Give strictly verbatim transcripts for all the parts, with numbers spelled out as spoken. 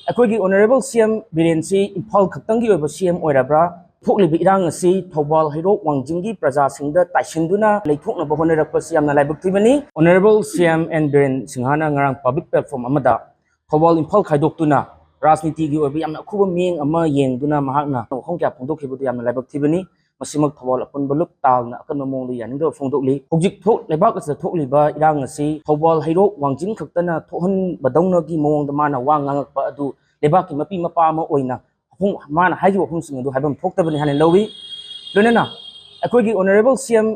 ꯑꯩꯈꯣꯏꯒꯤ ꯑꯣꯅꯔꯦꯕꯜ ꯁꯤ ꯑꯦꯝ ꯕꯤꯔꯦꯟꯁꯤ ꯏꯝꯐꯥꯜ ꯈꯛꯇꯪꯒꯤ ꯑꯣꯏꯕ ꯁꯤ ꯑꯦꯝ ꯑꯣꯏꯔꯕ꯭ꯔꯥ? ꯊꯣꯛꯂꯤꯕ ꯏꯔꯥꯡ ꯑꯁꯤ ꯊꯧꯕꯥꯜ ꯍꯩꯔꯣꯛ ꯋꯥꯡꯖꯤꯡꯒꯤ ꯄ꯭ꯔꯖꯥꯁꯤꯡꯗ ꯇꯥꯏꯁꯤꯟꯗꯨꯅ ꯂꯩꯊꯣꯛꯅꯕ ꯍꯣꯠꯅꯔꯛꯄꯁꯤ ꯌꯥꯝꯅ ꯂꯥꯏꯕꯛ ꯊꯤꯕꯅꯤ꯫ ꯑꯣꯅꯔꯦꯕꯜ ꯁꯤ ꯑꯦꯝ ꯑꯦꯟ ꯕꯤꯔꯦꯟ ꯁꯤꯡꯍꯥꯅ ꯉꯔꯥꯡ ꯄꯕ꯭ꯂꯤꯛ ꯄ꯭ꯂꯦꯠꯐꯣꯔꯝ ꯑꯃꯗ ꯊꯧꯕꯥꯜ ꯏꯝꯐꯥꯜ ꯈꯥꯏꯗꯣꯛꯇꯨꯅ ꯔꯥꯖꯅꯤꯇꯤꯒꯤ ꯑꯣꯏꯕ ꯌꯥꯝꯅ ꯑꯈꯨꯕ ꯃꯤꯠꯌꯦꯡ ꯑꯃ ꯌꯦꯡꯗꯨꯅ ꯃꯍꯥꯛꯅ ꯋꯥꯐꯝ ꯀꯌꯥ ꯐꯣꯡꯗꯣꯛꯈꯤꯕꯗꯨ ꯌꯥꯝꯅ ꯂꯥꯏꯕꯛ ꯊꯤꯕꯅꯤ꯫ ꯃꯁꯤꯃꯛ ꯊꯧꯕꯥꯜ ꯑꯄꯨꯟꯕ ꯂꯨꯞ ꯇꯥꯜꯅ ꯑꯀꯟꯕ ꯃꯑꯣꯡꯗ ꯌꯥꯅꯤꯡꯗꯕ ꯐꯣꯡꯗꯣꯛꯂꯤ꯫ ꯍꯧꯖꯤꯛ ꯊꯣꯛ-, ꯂꯩꯕꯥꯛ ꯑꯁꯤꯗ ꯊꯣꯛꯂꯤꯕ ꯏꯔꯥꯡ ꯑꯁꯤ ꯊꯧꯕꯥꯜ ꯍꯩꯔꯣꯛ ꯋꯥꯡꯖꯤꯡ ꯈꯛꯇꯅ ꯊꯣꯛꯍꯟꯕꯗꯧꯅꯒꯤ ꯃꯑꯣꯡꯗ ꯃꯥꯅ ꯋꯥ ꯉꯥꯡꯉꯛꯄ ꯑꯗꯨ ꯂꯩꯕꯥꯛꯀꯤ ꯃꯄꯤ ꯃꯄꯥ ꯑꯃ ꯑꯣꯏꯅ ꯋꯥꯐꯝ-, ꯃꯥꯅ ꯍꯥꯏꯈꯤꯕ ꯋꯥꯐꯝꯁꯤꯡ ꯑꯗꯨ ꯍꯥꯏꯐꯝ ꯊꯣꯛꯇꯕꯅꯤ ꯍꯥꯏꯅ ꯂꯧꯏ꯫ ꯂꯣꯏꯅꯅ ꯑꯩꯈꯣꯏꯒꯤ ꯑꯣꯅꯔꯦꯕꯜ ꯁꯤ ꯑꯦꯝ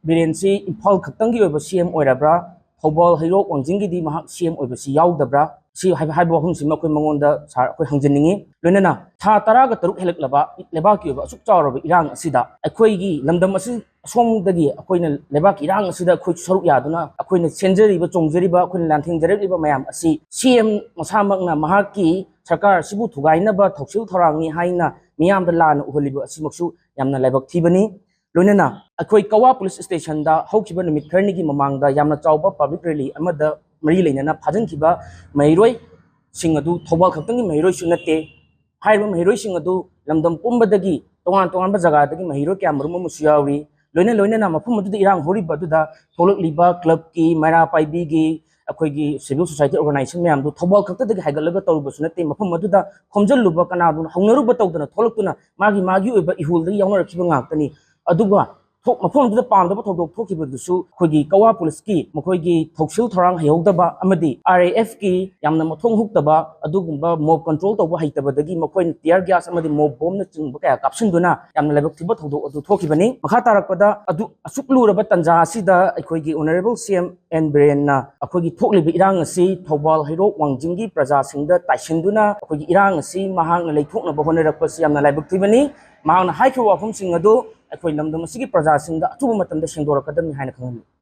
ꯕꯤꯔꯦꯟꯁꯤ ꯏꯝꯐꯥꯜ ꯈꯛꯇꯪꯒꯤ ꯑꯣꯏꯕ ꯁꯤ ꯑꯦꯝ ꯑꯣꯏꯔꯕ꯭ꯔꯥ? ꯊꯧꯕꯥꯜ ꯍꯩꯔꯣꯛ ꯋꯥꯡꯖꯤꯡꯒꯤꯗꯤ ꯃꯍꯥꯛ ꯁꯤ ꯑꯦꯝ ꯑꯣꯏꯕꯁꯤ ꯌꯥꯎꯗꯕ꯭ꯔꯥ? ꯁꯤ ꯍꯥꯏꯕ, ꯍꯥꯏꯕ ꯋꯥꯐꯝꯁꯤꯃ ꯑꯩꯈꯣꯏ ꯃꯉꯣꯟꯗ ꯁꯥꯔ ꯑꯩꯈꯣꯏ ꯍꯪꯖꯅꯤꯡꯉꯤ꯫ ꯂꯣꯏꯅꯅ ꯊꯥ ꯇꯔꯥꯒ ꯇꯔꯨꯛ ꯍꯦꯜꯂꯛꯂꯕ ꯂꯩꯕꯥꯛꯀꯤ ꯑꯣꯏꯕ ꯑꯁꯨꯛ ꯆꯥꯎꯔꯕ ꯏꯔꯥꯡ ꯑꯁꯤꯗ ꯑꯩꯈꯣꯏꯒꯤ ꯂꯝꯗꯝ ꯑꯁꯤ ꯑꯁꯣꯝꯗꯒꯤ ꯑꯩꯈꯣꯏꯅ ꯂꯩꯕꯥꯛꯀꯤ ꯏꯔꯥꯡ ꯑꯁꯤꯗ ꯑꯩꯈꯣꯏ ꯁꯔꯨꯛ ꯌꯥꯗꯨꯅ ꯑꯩꯈꯣꯏꯅ ꯆꯦꯟꯖꯔꯤꯕ, ꯆꯣꯡꯖꯔꯤꯕ, ꯑꯩꯈꯣꯏꯅ ꯂꯥꯟꯊꯦꯡꯖꯔꯛꯂꯤꯕ ꯃꯌꯥꯝ ꯑꯁꯤ ꯁꯤ ꯑꯦꯝ ꯃꯁꯥꯃꯛꯅ ꯃꯍꯥꯛꯀꯤ ꯁꯔꯀꯥꯔ ꯑꯁꯤꯕꯨ ꯊꯨꯒꯥꯏꯅꯕ ꯊꯧꯁꯤꯜ ꯊꯧꯔꯥꯡꯅꯤ ꯍꯥꯏꯅ ꯃꯤꯌꯥꯝꯗ ꯂꯥꯟꯅ ꯎꯍꯜꯂꯤꯕ ꯑꯁꯤꯃꯛꯁꯨ ꯌꯥꯝꯅ ꯂꯥꯏꯕꯛ ꯊꯤꯕꯅꯤ꯫ ꯂꯣꯏꯅꯅ ꯑꯩꯈꯣꯏ ꯀꯋꯥ ꯄꯨꯂꯤꯁ ꯁ꯭ꯇꯦꯁꯟꯗ ꯍꯧꯈꯤꯕ ꯅꯨꯃꯤꯠ ꯈꯔꯅꯤꯒꯤ ꯃꯃꯥꯡꯗ ꯌꯥꯝꯅ ꯆꯥꯎꯕ ꯄꯕ꯭ꯂꯤꯛ ꯔꯦꯂꯤ ꯑꯃꯗ ꯃꯔꯤ ꯂꯩꯅꯅ ꯐꯥꯖꯤꯟꯈꯤꯕ ꯃꯍꯩꯔꯣꯏꯁꯤꯡ ꯑꯗꯨ ꯊꯧꯕꯥꯜ ꯈꯛꯇꯪꯒꯤ ꯃꯍꯩꯔꯣꯏꯁꯨ ꯅꯠꯇꯦ꯫ ꯍꯥꯏꯔꯤꯕ ꯃꯍꯩꯔꯣꯏꯁꯤꯡ ꯑꯗꯨ ꯂꯝꯗꯝ ꯄꯨꯝꯕꯗꯒꯤ, ꯇꯣꯉꯥꯟ ꯇꯣꯉꯥꯟꯕ ꯖꯒꯥꯗꯒꯤ ꯃꯍꯩꯔꯣꯏ ꯀꯌꯥ ꯃꯔꯨꯝ ꯑꯃꯁꯨ ꯌꯥꯎꯔꯤ꯫ ꯂꯣꯏꯅ ꯂꯣꯏꯅꯅ ꯃꯐꯝ ꯑꯗꯨꯗ ꯏꯔꯥꯡ ꯍꯧꯔꯤꯕ ꯑꯗꯨꯗ ꯊꯣꯛꯂꯛꯂꯤꯕ ꯀ꯭ꯂꯕꯀꯤ, ꯃꯩꯔꯥ ꯄꯥꯏꯕꯤꯒꯤ, ꯑꯩꯈꯣꯏꯒꯤ ꯁꯤꯚꯤꯜ ꯁꯣꯁꯥꯏꯇꯤ ꯑꯣꯔꯒꯅꯥꯏꯖꯦꯁꯟ ꯃꯌꯥꯝꯗꯨ ꯊꯧꯕꯥꯜ ꯈꯛꯇꯗꯒꯤ ꯍꯥꯏꯒꯠꯂꯒ ꯇꯧꯔꯨꯕꯁꯨ ꯅꯠꯇꯦ꯫ ꯃꯐꯝ ꯑꯗꯨꯗ ꯈꯣꯝꯖꯤꯜꯂꯨꯕ ꯀꯅꯥꯗꯨꯅ ꯍꯧꯅꯔꯨꯕ ꯇꯧꯗꯅ ꯊꯣꯛꯂꯛꯇꯨꯅ ꯃꯥꯒꯤ ꯃꯥꯒꯤ ꯑꯣꯏꯕ ꯏꯍꯨꯜꯗꯒꯤ ꯌꯥꯎꯅꯔꯛꯈꯤꯕ ꯉꯥꯛꯇꯅꯤ꯫ ꯑꯗꯨꯒ ꯊꯣꯛ-, ꯃꯐꯝ ꯑꯗꯨꯗ ꯄꯥꯝꯗꯕ ꯊꯧꯗꯣꯛ ꯊꯣꯛꯈꯤꯕꯗꯨꯁꯨ ꯑꯩꯈꯣꯏꯒꯤ ꯀꯋꯥ ꯄꯨꯂꯤꯁꯀꯤ ꯃꯈꯣꯏꯒꯤ ꯊꯧꯁꯤꯜ ꯊꯧꯔꯥꯡ ꯍꯩꯍꯧꯗꯕ ꯑꯃꯗꯤ ꯑꯥꯔ ꯑꯦ ꯑꯦꯐꯀꯤ ꯌꯥꯝꯅ ꯃꯊꯣꯡ ꯍꯨꯛꯇꯕ ꯑꯗꯨꯒꯨꯝꯕ ꯃꯣꯕ ꯀꯟꯇ꯭ꯔꯣꯜ ꯇꯧꯕ ꯍꯩꯇꯕꯗꯒꯤ ꯃꯈꯣꯏꯅ ꯇꯤꯌꯔ ꯒ꯭ꯌꯥꯁ ꯑꯃꯗꯤ ꯃꯣꯕ ꯕꯣꯝꯅꯆꯤꯡꯕ ꯀꯌꯥ ꯀꯥꯞꯁꯤꯟꯗꯨꯅ ꯌꯥꯝꯅ ꯂꯥꯏꯕꯛ ꯊꯤꯕ ꯊꯧꯗꯣꯛ ꯑꯗꯨ ꯊꯣꯛꯈꯤꯕꯅꯤ꯫ ꯃꯈꯥ ꯇꯥꯔꯛꯄꯗ ꯑꯗꯨ ꯑꯁꯨꯛ ꯂꯨꯔꯕ ꯇꯥꯟꯖꯥ ꯑꯁꯤꯗ ꯑꯩꯈꯣꯏꯒꯤ ꯑꯣꯅꯔꯦꯕꯜ ꯁꯤ ꯑꯦꯝ ꯑꯦꯟ ꯕꯤꯔꯦꯟꯅ ꯑꯩꯈꯣꯏꯒꯤ ꯊꯣꯛꯂꯤꯕ ꯏꯔꯥꯡ ꯑꯁꯤ ꯊꯧꯕꯥꯜ ꯍꯩꯔꯣꯛ ꯋꯥꯡꯖꯤꯡꯒꯤ ꯄ꯭ꯔꯖꯥꯁꯤꯡꯗ ꯇꯥꯏꯁꯤꯟꯗꯨꯅ ꯑꯩꯈꯣꯏꯒꯤ ꯏꯔꯥꯡ ꯑꯁꯤ ꯃꯍꯥꯛꯅ ꯂꯩꯊꯣꯛꯅꯕ ꯍꯣꯠꯅꯔꯛꯄꯁꯤ ꯌꯥꯝꯅ ꯂꯥꯏꯕꯛ ꯊꯤꯕꯅꯤ꯫ ꯃꯍꯥꯛꯅ ꯍꯥꯏꯈꯤꯕ ꯋꯥꯐꯝꯁꯤꯡ ꯑꯗꯨ ꯑꯩꯈꯣꯏ ꯂꯝꯗꯝ ꯑꯁꯤꯒꯤ ꯄ꯭ꯔꯖꯥꯁꯤꯡꯗ ꯑꯊꯨꯕ ꯃꯇꯝꯗ ꯁꯦꯡꯗꯣꯔꯛꯀꯗꯕꯅꯤ ꯍꯥꯏꯅ ꯈꯪꯍꯜꯂꯤ꯫